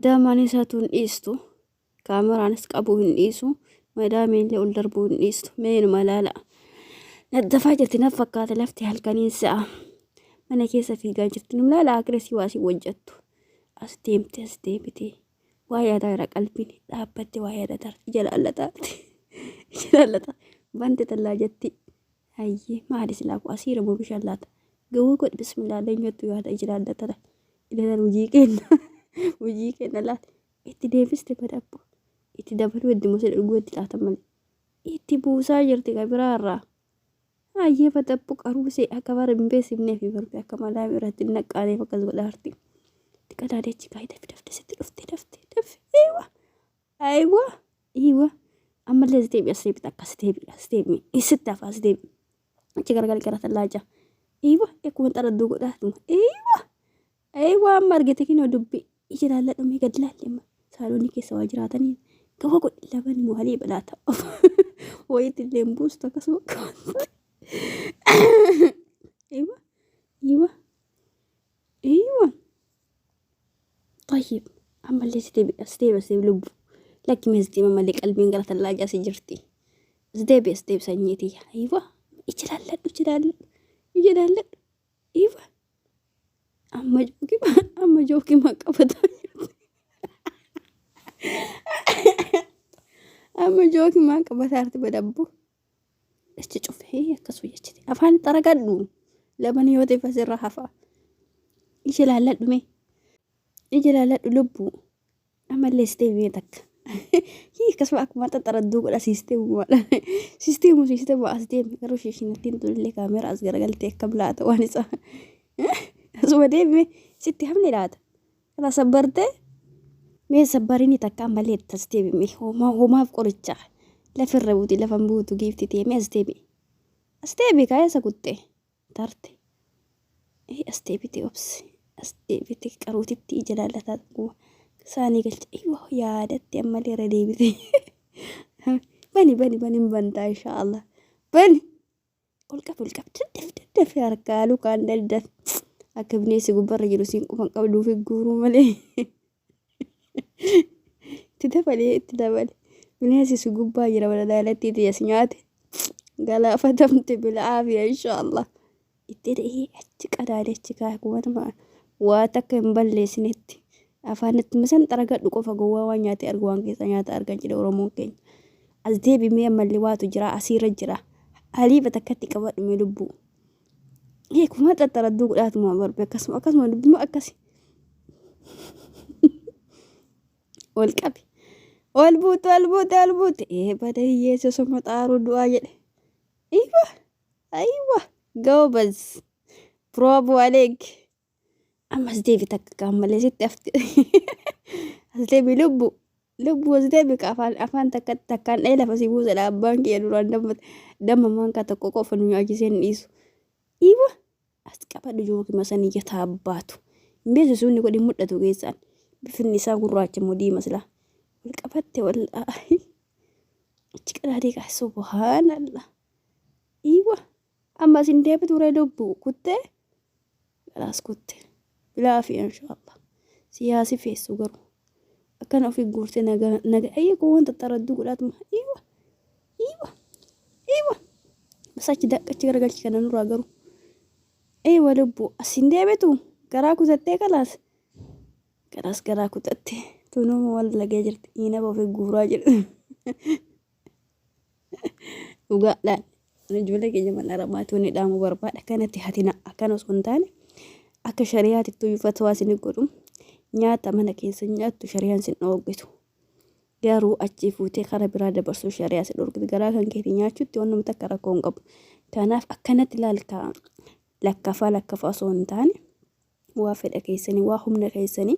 Daamaan isaatu hin dhiistu. Kaameraanis qabuu hin dhiisu. Madaamiin illee ol darbuu hin dhiistu. Meenuma laala. Naddafaa jirti na fakkaata lafti halkaniin sa'a. Mana keessa fiigaa jirti. Num laala akiresii waa si hojjettu. As deemte as deebite. Waa yaadaa jira qalbiin dhaabbatte waa yaadaa jirti. Ija laallataatti. Ija laallataa. Bante tallaa jetti. Hayyee maali silaa kun asiira moo bishaan laata? Gawoo godhi bismillah leenyottu yaada ija laallatala. Ilalan hojii kenna. Hojii kenna laata. Itti deebiste badabbo. Itti dabaluu itti mosee dhuguu itti laata malee. Itti buusaa jirti ka biraa irraa. Hayyee badabbo qaruusee akka bara hin beeksifnee fi barbe akka malaa irratti hin naqqaaneef akkas godhaarti. Itti qadaadee achi kaayee dafi dafte sitti dhufte dafte dafi. Eewa. Aywa Aywa ammallee as deebi as deebi takka as deebi as deebi sitti hafa as deebi achi gargar gara tallaaja Aywa akkuma xaradduu godhaatuma Aywa Aywa amma argite kinoo dubbi ija laalladhu mee gad laalli amma saaloonii keessa waa jiraatanii gawa godhi laban moo halii balaata wayiitti illee hin buustu akkasuma Aywa Aywa Aywa Tayyib ammallee si deebi as deebi as deebi lubbu lakki mee as deema malee qalbiin gara tallaajaa si jirti as deebi as deebi sanyii tiyya aywa ija laalladhu ija laalladhu ija laalladhu aywa amma jookima amma jookima qabataa jirti amma jookima qabataa jirti badabbo achi cufee akkas hojjechite afaan xaragadhu laban yoo ta'e fasirra hafa ija laalladhu mee ija laalladhu lubbuu ammallee si deebi'ee takka hii akkasuma akkuma xaxaradduu godha siisteemumadha siisteemu siisteemu as deemi garuu shiishinattiin tunillee kaameera as garagaltee akkam laata waan isaa asuma deemee sitti hafne laata Kana sabbartee mee sabbarini takka ammallee itti as deebi mee homaa homaaf qoricha lafirra buuti lafan buutu giifti tee mee as deebi as deebi kaa eessa kutte tarte ee as deebite obsi as deebite qaruutitti ija laallataa tokkuma saanii galcha iwa yaadatte ammallee irra deebite bani bani bani hin bantaa inshaallah bani Ol qabi ol qabi daddaf daddaf harkaa lukaan daddaf akka bineensi gubbarra jiru siin quban qabduu fi guuruu malee itti dabalee itti dabale bineensi si gubbaa jira wala daalattii tiyya si nyaate galaafatamte bil'aafiya inshaallah itti dhahee achi qadaadee achi kaa'e kumatuma waa takka hin balleessinetti afaan itti misan xaragadhu qofa gowwaa waan nyaate argu waan keessa nyaata argan jedhe oromoon keenya As deebi mee ammallee waatu jira asiirra jira. Haliiba takkatti qabadhu mee lubbuu. Ee kuma xaxxaradduu godhaatuma barbe akkasuma akkasuma dubbima akkasi. Ol qabi. Ol buute ol buute ol buute. Ee bada hiyyeessi osoma xaaruu du'aa jedhe. Aywa aywa goobaz. Bravo aleek. Ammas deebi takka gaammalee sitti hafte. As deebi lubbu. Lubbu as deebi ka afaan afaan takka takkaan dhahee lafa si buusedha abbaan kiyya duraan damma damma maankaa tokko qofa nu nyaachisee hin dhiisu. Iwa as qabadhu jookima san ija taabbaatu. Hin beeksisu inni godhi mul'atu keessaan. Bifinni isaa gurraacha moo diima silaa. Wal qabatte wallaahi. Achi qadaadee kaa subhaanallah. Iwa amma isin deebitu ree lubbu kuttee. Kalaas kutte. Bilaafi inshaallah. Siyaasi feessu garuu. Akkana ofii guurtee naga naga ayyee koo wanta xaradduu godhaatuma. Iwa iwa iwa. Bas achi daqqachi garagalchi kana nurraa garuu. Eewa lubbu asin deebitu garaa kutattee kalaas. Kalaas garaa kutattee. Tunuma wal lagee jirti. Inaba ofii guuraa jirti. Dhugaa laal. Ijoollee keenya mana aramaatti wanni dhaamuu barbaada. Akkanatti hatina akkana osoo hin taane akka shari'aatti iyyuu fatwaa isin godhu nyaata mana keessa nyaattu shari'aan isin dhooggitu. Garuu achii fuutee karaa biraa dabarsuu shari'aa si dhoorgiti. Garaa kan keetii nyaachuutti wannuma takka rakkoo hin qabu. Kanaaf akkanatti laalkaa lakkafaa lakkafaa osoo hin taane waa fedha keessanii waa humna keessanii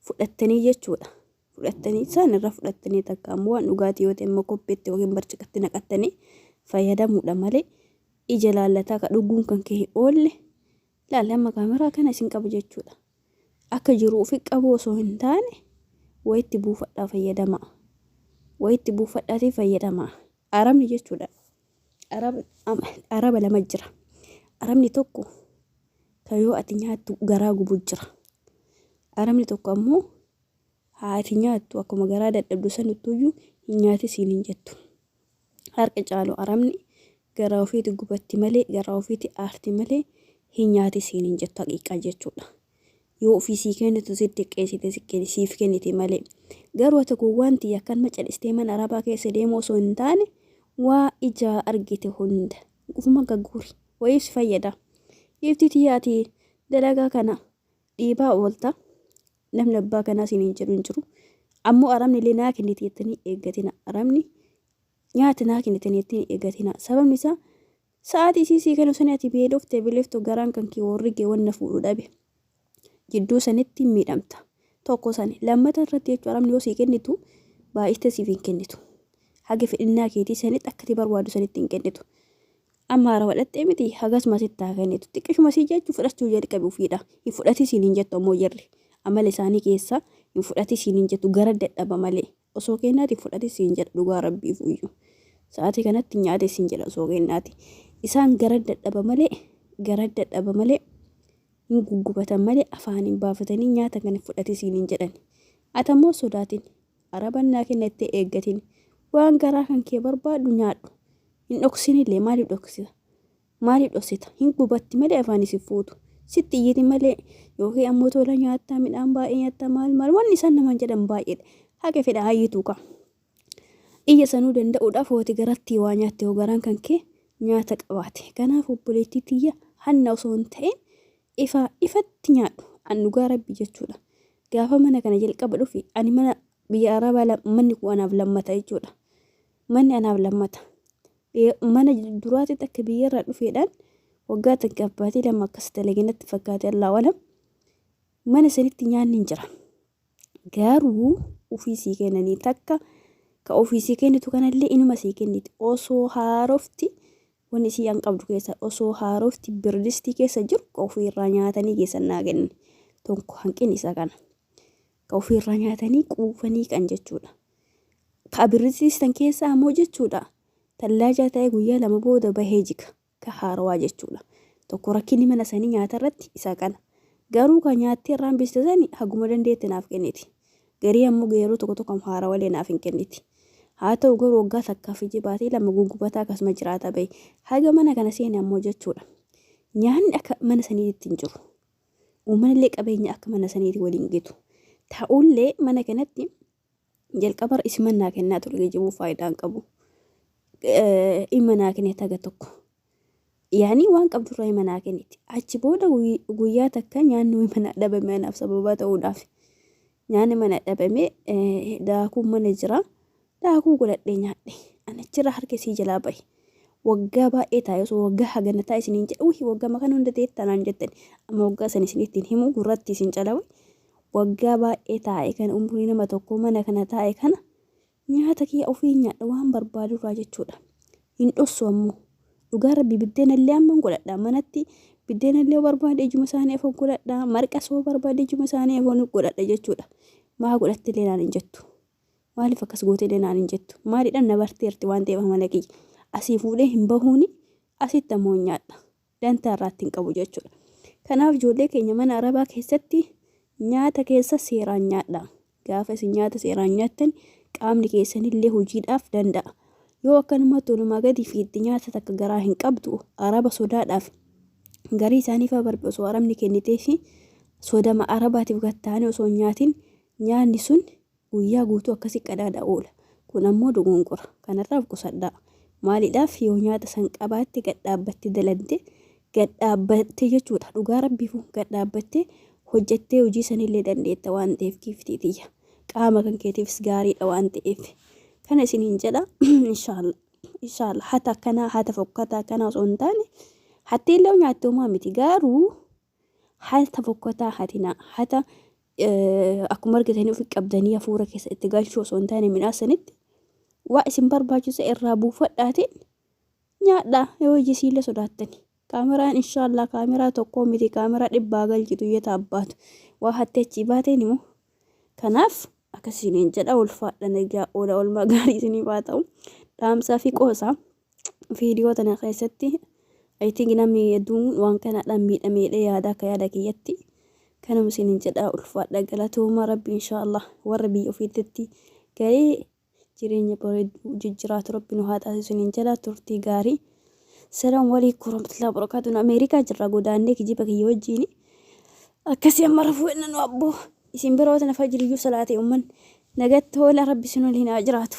fudhattanii jechuudha. Fudhattanii isaan irra fudhattanii takka ammoo waan dhugaatii yoo ta'e immoo koppeetti yookiin barciqatti naqattanii fayyadamuudha malee ija laallataa ka dhuguun kan kee hin oolle laalla amma kaameraa kana isin qaba jechuudha. Akka jiru ofi qabu osoo hin taane wayitti buufadhaa fayyadamaa. Wayitti buufadhaatii fayyadamaa. Arabni jechuudha. Araba lama jira. Arabni tokko ka yoo ati nyaattu garaa gubu jira. Arabni tokko ammoo Haa ati nyaattu akkuma garaa dadhabdu sanittuyyuu hin nyaati siin hin jettu. Harka caalu arabni garaa ofiiti gubatti malee garaa ofiiti aarti malee hin nyaati siin hin jettu haqiiqaa jechuudha. Yoo ofii sii kennitu si xiqqeessite siif kenniti malee. Garuu ati gowwaan tiyya akkanuma calistee mana arabaa keessa deemuu osoo hin taane waa ijaa argite hunda ufuma gagguuri wayiif si fayyada. Giiftii tiyya ati dalagaa kana dhiibaa oolta. Namni abbaa kanaa siin hin jedhu hin jiru. Ammoo arabni illee naa kenniti jettanii eeggatina. Arabni nyaata naa kennitanii jettanii eeggatina. Sababni isaa sa'aatii isii sii kennu sani ati beelofte beeloftu garaan kan kee warrigee wanna fuudhu dhabe. Jidduu sanitti miidhamta. Tokko sani. Lammata irratti jechuun arabni yoo sii kennitu baay'iste siif hin kennitu. Haga fedhinnaa keetii sanitti akka ati barbaadu sanitti hin kennitu. Amma haarawa dhaqxee miti hagasuma sitti haa kennitu. Xiqqishuma sii jechu fudhachuu jalqabi ufiidha. Hin fudhati siin hin jettu ammoo jarri. Amala isaanii keessaa hin fudhati siin hin jettu gara dadhaba malee. Osoo kennaati fudhati siin jedha dhugaa rabbiif uyyuu. Sa'aatii kanatti nyaate siin jedha osoo kennaati. Isaan gara dadhaba malee gara dadhaba malee hin guggubatan malee afaan hin baafatanii nyaata kana fudhati siin hin jedhan. Ati ammoo sodaatin. Araban naa kenna jettee eeggatin. Waan garaa kan kee barbaadu nyaadhu. Hin dhoksinillee maaliif dhoksita? Maaliif dhoksita? Hin gubatti malee afaan isin fuutu. Sitti iyyiti malee yookiin ammoo tola nyaattaa midhaan baay'ee nyaattaa maal maal wanni isaan namaan jedhan baay'eedha. Haqa fedha hayyituu kaa. Iyya sanuu danda'uudhaaf hooti garatti waa nyaatte yoo garaan kan kee nyaata qabaate. Kanaaf obboleettii tiyya hanna osoo hin ta'in ifaa ifatti nyaadhu. An dhugaa rabbi jechuudha. Gaafa mana kana jalqaba dhufe ani mana biyya arabaa manni kun anaaf lammata jechuudha. Manni anaaf lammata. Mana duraatitti akka biyyarraa dhufeedhaan waggaa takka abbaatii lama akkas dalage natti fakkaate Allahu alam. Mana sanitti nyaanni hin jira. Garuu ofii sii kennanii takka ka ofii sii kennitu kanallee inuma sii kenniti. Osoo haarofti wanni isii an qabdu keessa osoo haarofti birdistii keessa jiru ka ofii irraa nyaatanii keessan naa kennan. Tokko hanqinni isaa kana. Ka ofii irraa nyaatanii quufanii kan jechuudha. Ka birrisiistan keessaa ammoo jechuudha. Tallaajaa ta'ee guyyaa lama booda bahee jiga. Ka haarawaa jechuudha. Tokko rakkinni mana sanii nyaata irratti isa kana. Garuu ka nyaattee irraa hambiste sani haguma dandeette naaf kenniti. Garii ammoo yeroo tokko tokko haarawallee naaf hin kenniti. Haa ta'u garuu waggaa takkaaf iji baatee lama gugubataa akkasuma jiraata bahe. Haga mana kana seene ammoo jechuudha. Nyaanni akka mana saniitti hin jiru. Uummanillee qabeenya akka mana saniiti waliin gitu. Ta'ullee mana kanatti jalqabarra isuma naa kennaa ture geejjibuu faayidaa hin qabu. Dhimma naa kennite haga tokko. Yaani waan qabdurraa hima naa kenniti. Achi booda guyyaa takka nyaanni wayii mana dhabame anaaf sababa ta'uudhaaf. Nyaanni mana dhabame daakuun mana jira. Daakuu godhadhee nyaadhe. Ani achirraa harka isii jalaa bahe. Waggaa baay'ee taa'e osoo waggaa hagana taa'e isiniin jedhe uhi waggaa makan hunda teetta naan jettan. Amma waggaa san isinitti hin himu gurratti isin calawe. Waggaa baay'ee taa'e kana umrii nama tokkoo mana kana taa'e kana nyaata kiyya ofii nyaadha waan barbaadurraa jechuudha. Hin dhossu ammoo. Dhugaa rabbi biddeena illee amman godhadha manatti biddeena illee yoo barbaade ijuma isaanii afoon godhadha marqas yoo barbaade ijuma isaanii afoon godhadha jechuudha. Maa godhatte illee naan hin jettu. Maaliif akkas goote illee naan hin jettu. Maalidhaan na barteerti waan ta'eef amala kiyya. Asii fuudhee hin bahuuni asitti ammoo hin nyaadha. Dantaa irraatti hin qabu jechuudha. Kanaaf ijoollee keenya mana arabaa keessatti nyaata keessa seeraan nyaadha. Gaafa isin nyaata seeraan nyaattan qaamni keessanillee hojiidhaaf danda'a. Yoo akkanumatti walumaa gadi fiixxe nyaata takka garaa hin qabdu araba sodaadhaaf garii isaanii faa barbi osoo arabni kenniteefi sodama arabaatiif gad ta'anii osoo hin nyaatin nyaanni sun guyyaa guutuu akkasi qadaada oola. Kun ammoo dogongora. Kanarraa of qusadhaa. Maaliidhaaf yoo nyaata san qabaatte gad dhaabbattee dalagde gad dhaabbattee jechuudha. Dhugaa rabbiifu gad dhaabbattee hojjettee hojii sanillee dandeetta waan ta'eef giiftii tiyya. Qaama kan keetiifis gaariidha waan ta'eef. Kana isiniin jedha inshaallah. Inshaallah hata akkanaa hata fokkataa akkanaa osoo hin taane hattee illee nyaatte homaa miti garuu hata fokkataa hatinaa hata akkuma argitanii ofi qabdanii hafuura keessa itti galchuu osoo hin taane midhaan sanitti waa isin barbaachisa irraa buufadhaatiin nyaadhaa yoo iji isiillee sodaattani. Kaameraan inshaallah kaameraa tokkoo miti kaameraa dhibbaa galchitu iyyata abbaatu waa hattee achii baateen immoo kanaaf akkas isiniin jedha ulfaadha nagaa oola oolmaa gaarii isiniif haa ta'u dhaamsaa fi qoosaa viidiyoo tana keessatti I think namni hedduun waan kanaadhaan miidhameedha yaada akka yaada kiyyatti. Kanuma isiniin jedhaa ulfaadha galatooma rabbi inshaa Allah warra biyya ofiitti galee jireenya bareedduu jijjiraatu rabbi nu haa taasisu isiniin jedha turtii gaarii. Salaam alaikum warahmatullahi wabarakatuh. Ameerikaa jirra godaannee kijiba kiyya wajjiini. Akkasii amma rafuu enna nu abboo. Isin bira wata nafa jiriyyuu salaatee umman. Nagatti oola rabbi isin waliin haa jiraatu.